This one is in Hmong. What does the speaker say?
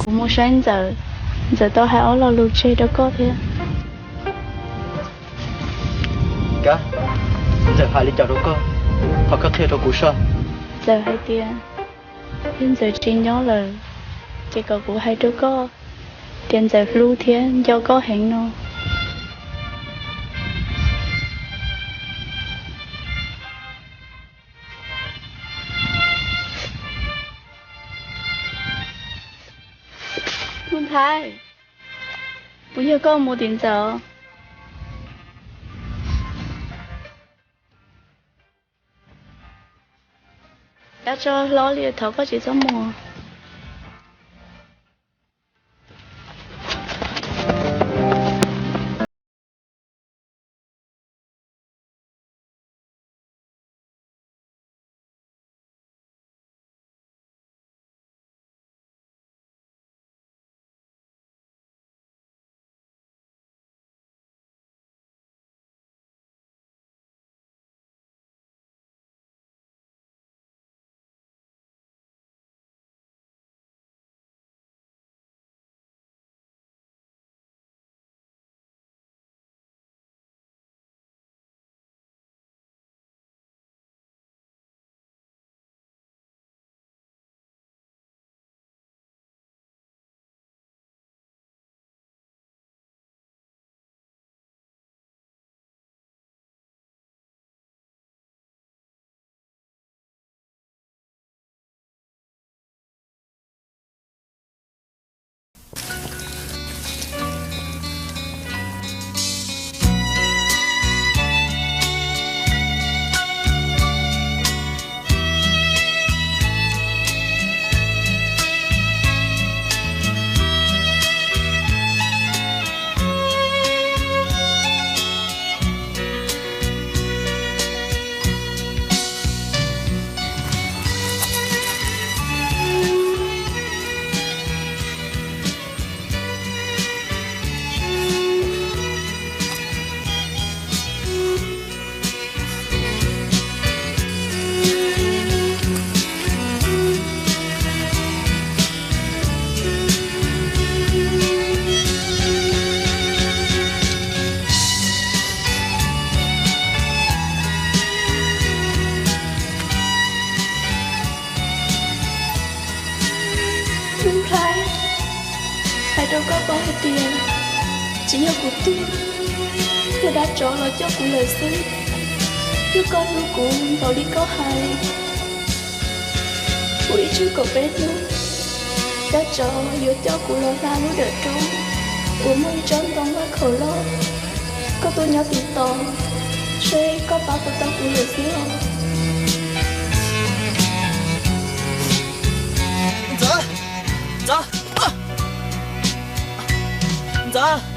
Kuv mus saib Ntxawm, Ntxawm tau hais ob lo lus tseg rau koj thiab. Kab, Ntxawm hais li cas rau koj? Thov koj qhia rau kuv soj. Ntxawm hais tias yog Ntxawm tsis nyob lawm, ces kom kuv hais rau koj tias Ntxawm hlub thiab nco koj heev no. Ntxawm, puas yog koj mus tim Ntxawm? Dab Tsov hlob li, thov koj tsis txhob mus. Nplhaib, hais rau koj paub hais tias tsis yog kuv tuag, yog dab tsov los coj kuv lawm xwb. Yog koj hlub kuv npaum li koj hais, kuv ib tsug kaum peb hnub, dab tsov yuav coj kuv los hla lub dawm roob uas muaj ib tsob ntoo vaj khaum loj. Koj tuaj nyob tim tos seb koj pab puas tau kuv lawm xwb os. Ntxawm, Ntxawm, Ntxawm.